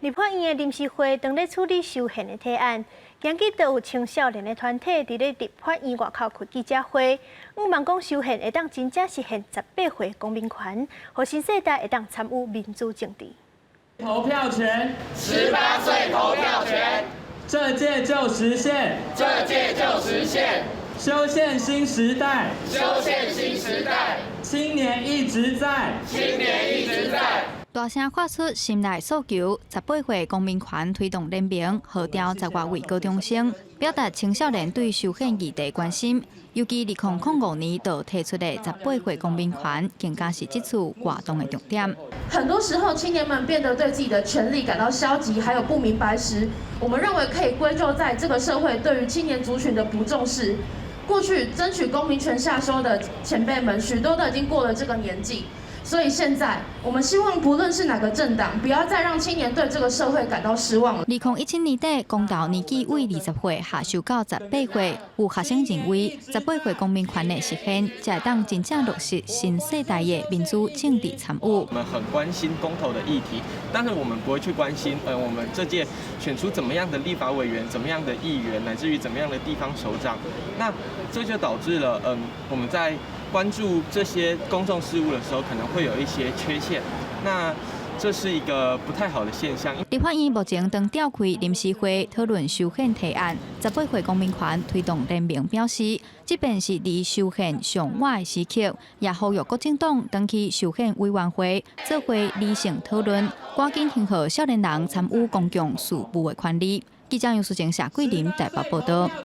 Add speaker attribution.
Speaker 1: 立法院的臨時會當咧處理修憲的提案，今日就有青少年的團體佇咧立法院外口開記者會，向望講修憲會當真正實現十八歲公民權，予新世代會當參與民主政治。
Speaker 2: 投票權，18
Speaker 3: 歲投票權，
Speaker 2: 這屆就實現，
Speaker 3: 這屆就實現，
Speaker 2: 修憲新時代，
Speaker 3: 修憲新時代，
Speaker 2: 青年一直在，
Speaker 3: 青年一直在。
Speaker 4: 大聲喊出心內訴求，十八歲公民權推動聯盟號召十外位高中生，表達青少年對修憲議題關心。尤其2005年就提出的十八歲公民權，更加是這次活動的重點。
Speaker 5: 很多時候，青年們變得對自己的權利感到消極，還有不明白時，我們認為可以歸咎在這個社會對於青年族群的不重視。過去爭取公民權下修的前輩們，許多都已經過了這個年紀。所以現在，我們希望不論是哪個政黨，不要再讓青年對這個社會感到失望了。
Speaker 4: 2017年底，公投年紀為20歲下修到十八歲，有學生認為十八歲公民權的實現，才會當真正落實新世代的民主政治參與。
Speaker 6: 我們很關心公投的議題，但是我們不會去關心，我們這屆選出怎麼樣的立法委員、怎麼樣的議員，乃至於怎麼樣的地方首長。那這就導致了，我們在關注這些公眾事務的時候，可能會有一些缺陷。那這是一個不太好的現象。
Speaker 4: 立法院目前正召開臨時會討論修憲提案。十八歲公民權推動聯盟表示，這便是離修憲上晚的時刻，也呼籲各政黨轉去修憲委員會做伙理性討論，趕緊還予少年人參與公共事務的權利。記者楊淑靜、謝桂林台北報道。